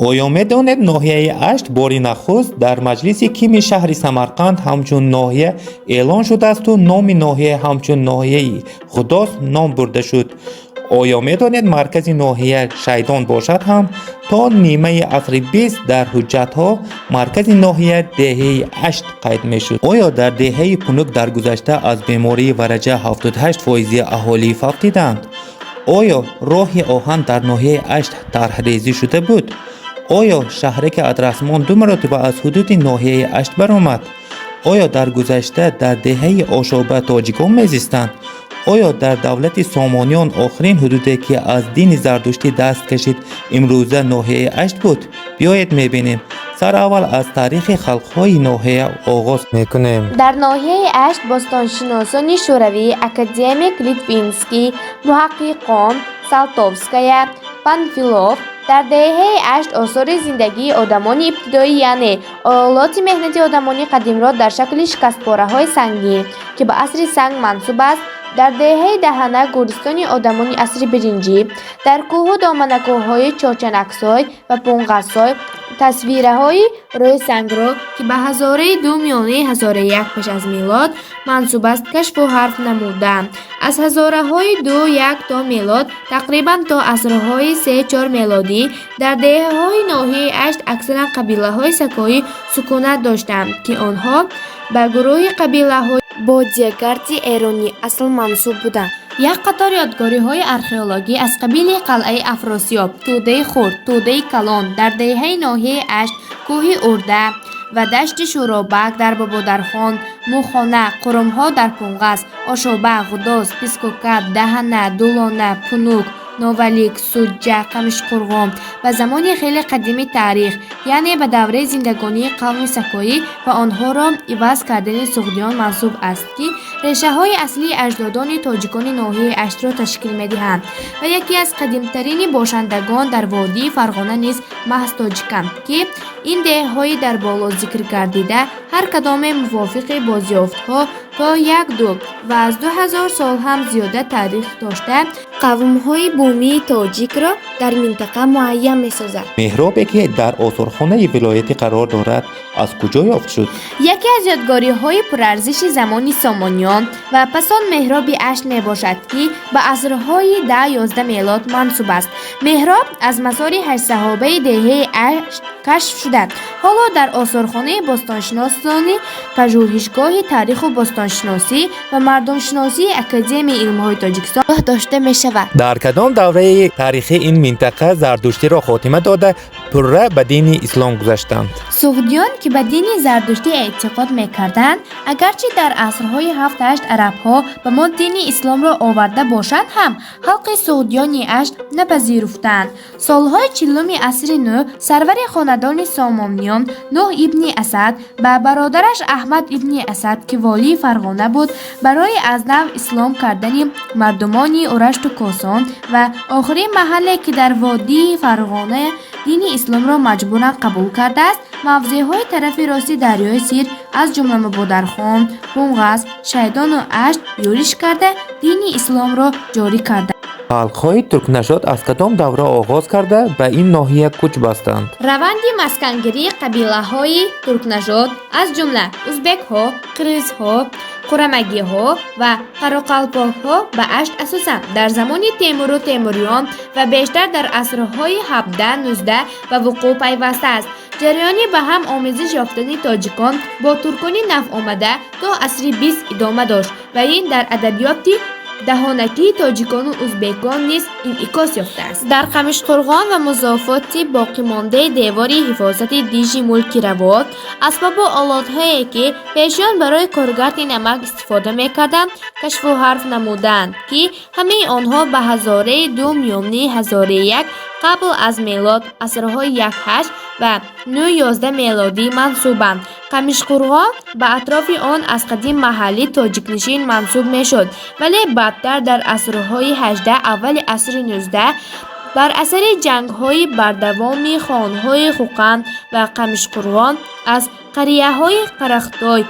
Оё медонед, ноҳияи Ашт бори нахуст дар маҷлиси кими шаҳри Самарқанд ҳамчун ноҳия эълон шудаасту номи ноҳия ҳамчун ноҳияи Ғудос ном бурда шуд? Оё медонед, маркази ноҳия Шайдон бошад ҳам, то нимаи асри 20 дар ҳуҷҷатҳо маркази ноҳия деҳаи Ашт қайд мешуд? Оё дар деҳаи Пунук дар гузашта аз бемории вараҷа 78 фоизи аҳолӣ фавтиданд? Оё роҳи оҳан дар ноҳияи Ашт тарҳрезӣ шуда буд? Оё шаҳраки Адрасмон ду маротиба аз ҳудуди ноҳияи Ашт баромад? Оё дар гузашта дар деҳаи Ошоба тоҷикон мезистанд? Оё дар давлати Сомониён охирин ҳудуде, ки аз дини зардуштӣ даст кашид, имрӯза ноҳияи Ашт буд? Биёед мебинем. Сараввал аз таърихи халқҳои ноҳия оғоз мекунем. Дар ноҳияи Ашт бостоншиносони шӯравӣ академик Литвинский, муҳаққиқон Салтовская, Панфилов дар деҳаи Ашт осори зиндагии одамони ибтидоӣ, яъне олоти меҳнати одамони қадимро дар шакли шикастпораҳои сангин, ки ба асри санг мансуб аст, дар деҳаи Даҳана гӯристони одамони асри биринҷӣ, дар кӯҳу доманакӯҳҳои Чочанаксой ва Пунғасой тасвираҳои рӯи сангро, ки ба ҳазораи ду, миёнаи ҳазораи як пеш аз милод мансуб аст, кашфу ҳарф намуданд. Аз ҳазораҳои ду як то мелод тақрибан то асрҳои се чор мелодӣ дар деҳаҳои ноҳияи Ашт аксаран қабилаҳои сакоӣ сукунат доштанд, ки онҳо ба гурӯҳи қабилаҳои бодиягарди эронӣасл мансуб буданд. Як қатор ёдгориҳои археологӣ аз қабили қалъаи Афросиёб, Тӯдаи хурд, Тӯдаи калон дар деҳаи ноҳияи Ашт, кӯҳи Урда ва дашти Шӯробак дар Бободархон, Мухона, қурумҳо дар Пунғас, Ошоба, Ғудос, Пискокаб, Даҳана, Дулона, Пунук, Новалик, Суҷҷа, Қамишқурғон ба замони хеле қадими таърих, яъне ба давраи зиндагонии қавми сакоӣ ва онҳоро иваз кардани суғдиён мансуб аст, ки решаҳои аслии аҷдодони тоҷикони ноҳияи Аштро ташкил медиҳанд ва яке аз қадимтарини бошандагон дар водии Фарғона низ маҳз тоҷиканд, ки ин деҳҳои дар боло зикр гардида ҳар кадоме мувофиқи бозёфтҳо то як ду ва аз 2000 сол ҳам зиёда таърих дошта, қавмҳои бумии тоҷикро дар минтақа муайян месозад. Меҳробе, ки дар осорхонаи вилоятӣ қарор дорад, аз куҷо ёфт шуд? Яке аз ёдгориҳои пурарзиши замони Сомониён ва пасон меҳроби Ашт мебошад, ки ба асрҳои 10-11 мелод мансуб аст. Меҳроб аз мазори ҳаштсаҳобаи деҳаи Ашт кашф шуда, ҳоло дар осорхонаи бостоншиносони Пажӯҳишгоҳи таъриху бостоншиносӣ ва мардумшиносии Академияи илмҳои Тоҷикистон нигоҳ дошта мешавад. Дар кадом давраи таърихӣ ин минтақа зардуштиро хотима дода, пурра ба дини ислом гузаштанд? Суғдиён, ки ба дини зардуштӣ эътиқод мекарданд, агарчи дар асрҳои ҳафт-ҳашт арабҳо ба мо дини исломро оварда бошанд ҳам, халқи суғдиёни Ашт напазируфтанд. Солҳои 40-уми асри нӯҳ сарвари хонадони Сомониён Нӯҳ ибни Асад ба бародараш Аҳмад ибни Асад, ки волии Фарғона буд, барои аз нав ислом кардани мардумони Урашту Косон ва охирин маҳалле, ки дар водии Фарғона дини исломро маҷбуран қабул кардааст, мавзеъҳои тарафи рости дарёи Сир, аз ҷумла Мубодархон, Пунғас, Шайдону Ашт ёриш карда, дини исломро ҷорӣ карда. Халқҳои туркнажод аз кадом давра оғоз карда, ба ин ноҳия кӯч бастанд? Раванди маскангирии қабилаҳои туркнажод, аз ҷумла узбекҳо, қирғизҳо, қурамагиҳо ва қароқалпоқҳо ба Ашт асосан дар замони Темуру темуриён ва бештар дар асрҳои 17-19 ба вуқӯъ пайвастааст. Ҷараёни ба ҳам омезиш ёфтани тоҷикон бо туркони навомада то асри 20 идома дошт ва ин дар адабиёти даҳонакии тоҷикону узбекон низ инъикос ёфтааст. Дар Қамишқурғон ва музофоти боқимондаи девори ҳифозати дижи мулки Равот асбобу олотҳое, ки пешиён барои коргарди намак истифода мекарданд, кашфу ҳарф намуданд, ки ҳамаи онҳо ба ҳазораи ду, миёнаи ҳазораи як қабл аз мелод, асрҳои 1-8 ва 9-11 мелодӣ мансубанд. Қамишқурғон ба атрофи он аз қадим маҳалли тоҷикнишин мансуб мешуд, вале баъдтар дар асрҳои 18, аввали асри 19 бар асари ҷангҳои бардавоми хонҳои Хӯқанд ва Қамишқурғон аз қарияҳои Қарахтой,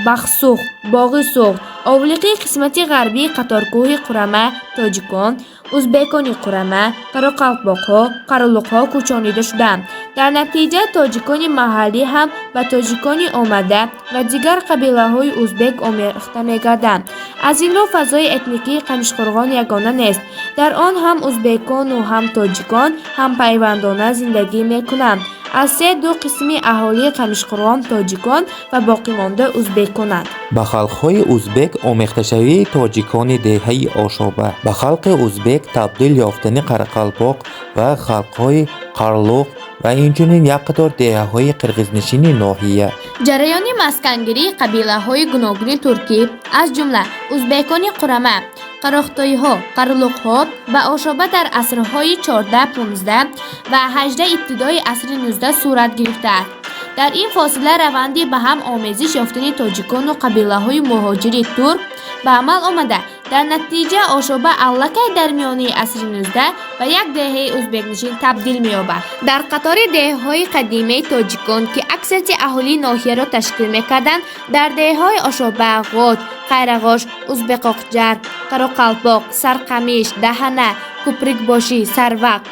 Бахсух, Боғи Суғд, Овлиқи қисмати ғарбии қаторкӯҳи Қурама тоҷикон Узбекони қурама, қароқалпоқҳо, қарулуқҳо кӯчонида шуданд. Дар натиҷа тоҷикони маҳаллӣ ҳам ба тоҷикони омада ва дигар қабилаҳои узбек омехта мегарданд. Аз ин рӯ фазои этникии Қамишқурғон ягона нест. Дар он ҳам узбекону ҳам тоҷикон ҳампайвандона зиндагӣ мекунанд. Аз се ду қисми аҳолии Қамишқурғон тоҷикон ва боқимонда узбеконанд. Ба халқҳои узбек омехташавии тоҷикони деҳаи Ошоба, ба халқи узбек табдил ёфтани қарақалпоқ ва халқҳои қарлуқ ва инчунин як қатор деҳаҳои қирғизнишини ноҳия. Ҷараёни маскангирии қабилаҳои гуногуни туркӣ, аз ҷумла узбекони қурама, қарохтоиҳо, қарулуқҳо ба Ошоба дар асрҳои 14, 15 ва 18, ибтидои асри 19 сурат гирифтааст. Дар ин фосила раванди ба ҳам омезиш ёфтани тоҷикону қабилаҳои муҳоҷири турк ба амал омада, дар натиҷа Ошоба аллакай дар миёнаи асри 19 ба як деҳаи узбекнишин табдил меёбад. Дар қатори деҳаҳои қадимаи тоҷикон, ки аксарияти аҳолии ноҳияро ташкил мекарданд, дар деҳаҳои Ошоба, Ғоч, Қайрағош, Узбеқоқҷар, Қароқалпоқ, Сарқамиш, Даҳана, Куприкбошӣ, Сарвақ,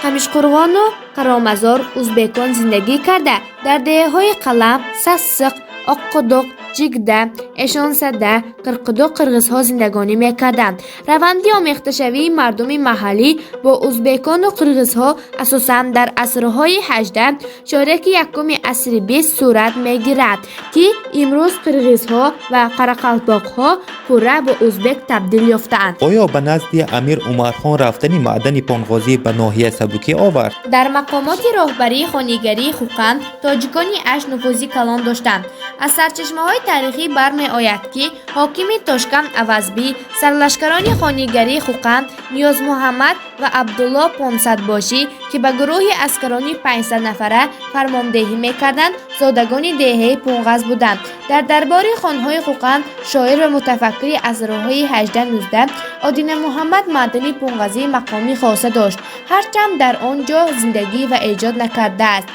Қамишқурғону Қаромазор узбекон зиндагӣ карда, дар деҳаҳои Қалам, Сассиқ, Оққудуқ, Ҷигда, Эшонсада, Қирқудуқ қирғизҳо зиндагонӣ мекарданд. Раванди омехташавии мардуми маҳаллӣ бо узбекону қирғизҳо асосан дар асрҳои 18, чоряки якуми асри 20 сурат мегирад, ки имрӯз қирғизҳо ва қарақалпоқҳо пурра ба узбек табдил ёфтаанд. Оё ба назди Амир Умархон рафтани Маъдани Понғозӣ ба ноҳия сабукӣ овард? Дар мақомоти роҳбарии хонигарии Хӯқанд тоҷикони Ашт нуфузи калон доштанд. Аз сарчашмаҳои таърихӣ бармеояд, ки ҳокими Тошканд Авазбӣ, сарлашкарони хонигарии Хӯқанд Ниёзмуҳаммад ва Абдулло Понсадбошӣ, ки ба гурӯҳи аскарони 500 нафара фармондеҳӣ мекарданд, зодагони деҳаи Пунғаз буданд. Дар дарбори хонҳои Хӯқанд шоир ва мутафаккири асрҳои 18-19 Одинамуҳаммад Маъдани Пунғазӣ мақоми хоса дошт, ҳарчанд дар он ҷо зиндагӣ ва эҷод накардааст.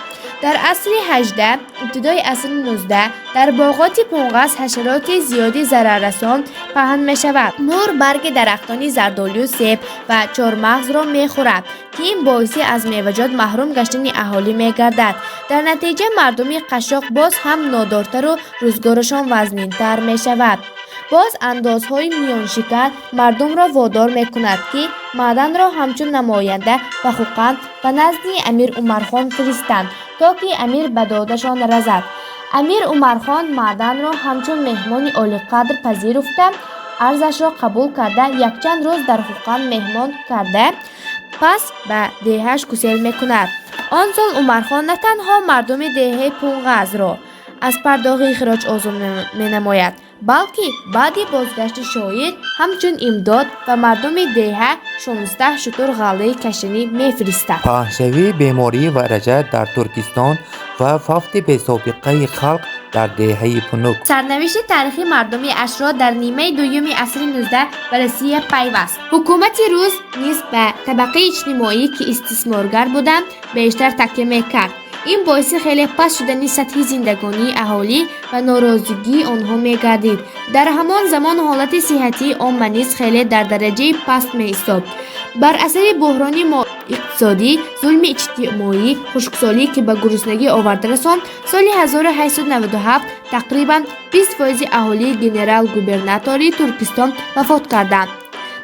Дар асри 18, ибтидои асри 19 дар боғоти Пунғаз ҳашароти зиёди зараррасон паҳн мешавад. Мӯр барги дарахтони зардолю, себ ва чормағзро мехӯрад, ки ин боиси аз меваҷот маҳрум гаштани аҳолӣ мегардад. Дар натиҷа мардуми қашшоқ боз ҳам нодортару рӯзгорашон вазнинтар мешавад. Боз андозҳои миёншикан мардумро водор мекунад, ки Маъданро ҳамчун намоянда ба Хӯқанд, ба назди Амир Умархон фиристанд, то ки амир ба додашон разад. Амир Умархон Маъданро ҳамчун меҳмони олиқадр пазируфта, арзашро қабул карда, якчанд рӯз дар Хӯқанд меҳмон карда, пас ба деҳаш кусел мекунад. Он сол Умархон на танҳо мардуми деҳаи Пунғазро аз пардохти хироҷ озод менамояд, балки баъди бозгашти шоир ҳамчун имдод ба мардуми деҳа 16 шутур ғаллаи кашинӣ мефиристад. Паҳншавии бемории вараҷа дар Туркистон ва фавти бесобиқаи халқ дар деҳаи Пунук. Сарнавишти таърихи мардуми Аштро дар нимаи дуюми асри 19 ба Россия пайваст. Ҳукумати рус низ ба табақаи иҷтимоӣ, ки истисморгар буданд, бештар такя мекард. Ин боиси хеле паст шудани сатҳи зиндагонии аҳолӣ ва норозигии онҳо мегардид. Дар ҳамон замон ҳолати сиҳатии омма низ хеле дар дараҷаи паст меистод. Бар асари буҳрони иқтисодӣ, зулми иҷтимоӣ, хушксолӣ, ки ба гуруснагӣ оварда расонд, соли 1897 тақрибан 20 фоизи аҳолии генерал-губернатори Туркистон вафот карданд.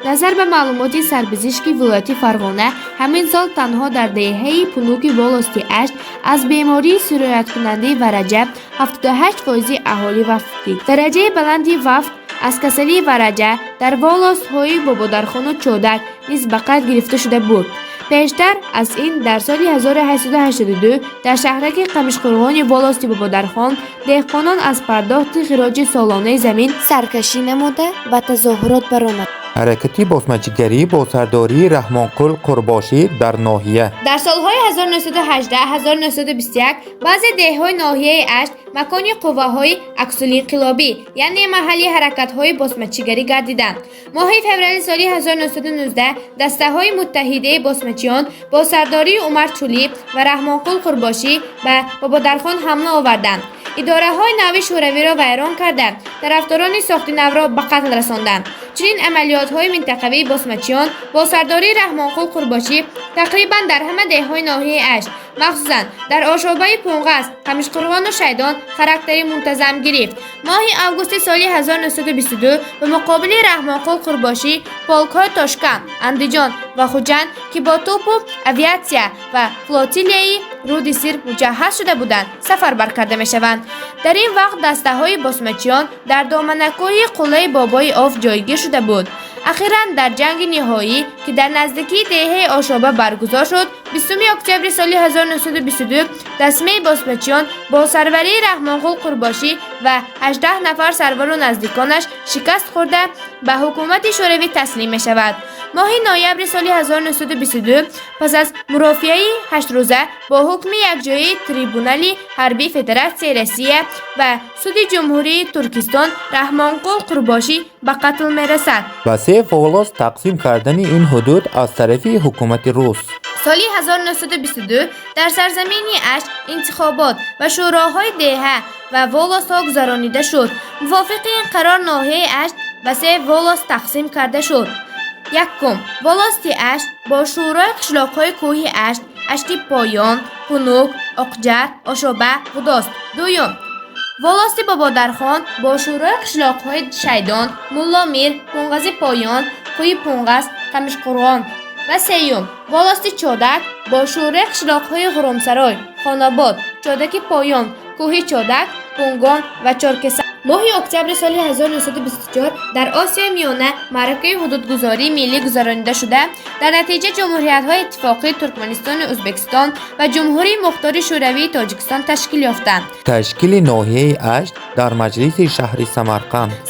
Назар ба маълумоти сарбизишки вилояти Фарғона, ҳамин сол танҳо дар деҳаи Пунуки волости Ашт аз бемории сирояткунандаи вараҷа 78 фоизи аҳолӣ вафтид. Дараҷаи баланди вафт аз касалии вараҷа дар волостҳои Бободархону Чодак низ ба қайд гирифта шуда буд. Пештар аз ин, дар соли 1882, дар шаҳраки Қамишқурғони волости Бободархон деҳқонон аз пардохти хироҷи солонаи замин саркашӣ намуда, ба тазоҳурот баромад. Ҳаракати босмачигарӣ бо сардории Раҳмонқул Қурбошӣ дар ноҳия. Дар солҳои 1918-1921 баъзе деҳҳои ноҳияи Ашт макони қувваҳои аксулинқилобӣ, яъне маҳалли ҳаракатҳои босмачигарӣ гардиданд. Моҳи феврали соли 1919 дастаҳои муттаҳидаи босмачиён бо сардории Умар Чӯлӣ ва Раҳмонқул Қурбошӣ ба Бободархон ҳамла оварданд. Идораҳои нави шӯравиро вайрон карда, тарафдорони сохти навро ба қатл расонданд. Чунин амалиётҳои минтақавии босмачиён бо сардории Раҳмонқул Қурбошӣ тақрибан дар ҳама деҳҳои ноҳияи Ашт, махсусан дар Ошобаи Пунғаз, Қамишқурғону Шайдон характери мунтазам гирифт. Моҳи августи соли 1922 ба муқобили Раҳмонқул Қурбошӣ полкҳои Тошканд, Андиҷон ва Хуҷанд, ки бо тӯпу авиатсия ва флотилияи руди Сир муҷаҳҳаз шуда буданд, сафарбар карда мешаванд. Дар ин вақт дастаҳои босмачиён дар доманакӯҳи қуллаи Бобои Оф ҷойгир шуда буд. Ахиран дар ҷанги ниҳоӣ, ки дар наздикии деҳаи Ошоба баргузор шуд, 20 октябри соли 1922 дасмаи босмачиён бо сарварии Раҳмонқул Қурбошӣ ва 18 нафар сарвару наздиконаш шикаст хӯрда, ба ҳукумати шӯравӣ таслим мешавад. Моҳи ноябри соли 1922 пас аз мурофиаи ҳаштрӯза бо ҳукми якҷояи Трибунали ҳарбии Федератсияи Россия ва Суди Ҷумҳурии Туркистон Раҳмонқул Қурбошӣ ба қатл мерасад. Ба се волост тақсим кардани ин ҳудуд аз тарафи ҳукумати рус. Соли 1922 дар сарзамини Ашт интихобот ва шӯроҳои деҳа ва волостҳо гузаронида шуд. Мувофиқи ин қарор ноҳияи Ашт ба се волост тақсим карда шуд. Якум, волости Ашт бо шӯрои қишлоқҳои кӯҳи Ашт, Ашти Поён, Пунук, Оқҷар, Ошоба, Ғудост. Дуюм, волости Бободархон бо шӯрои қишлоқҳои Шайдон, Мулломир, Пунғази Поён, Кӯи Пунғаз, Қамишқурғон ва сеюм, волости Чодак бо шӯрои қишлоқҳои Ғуромсарой, Хонобод, Чодаки Поён, Кӯҳи Чодак, Пунгон ва Чоркеса. Моҳи октябри соли 1924 дар Осиёи Миёна маъракаи ҳудудгузории миллӣ гузаронида шуда, дар натиҷа ҷумҳуриятҳои иттифоқии Туркманистону Ӯзбекистон ва Ҷумҳурии Мухтори Шӯравии Тоҷикистон ташкил ёфтанд. Ташкили ноҳияи Ашт дар маҷлиси шаҳри Самарқанд.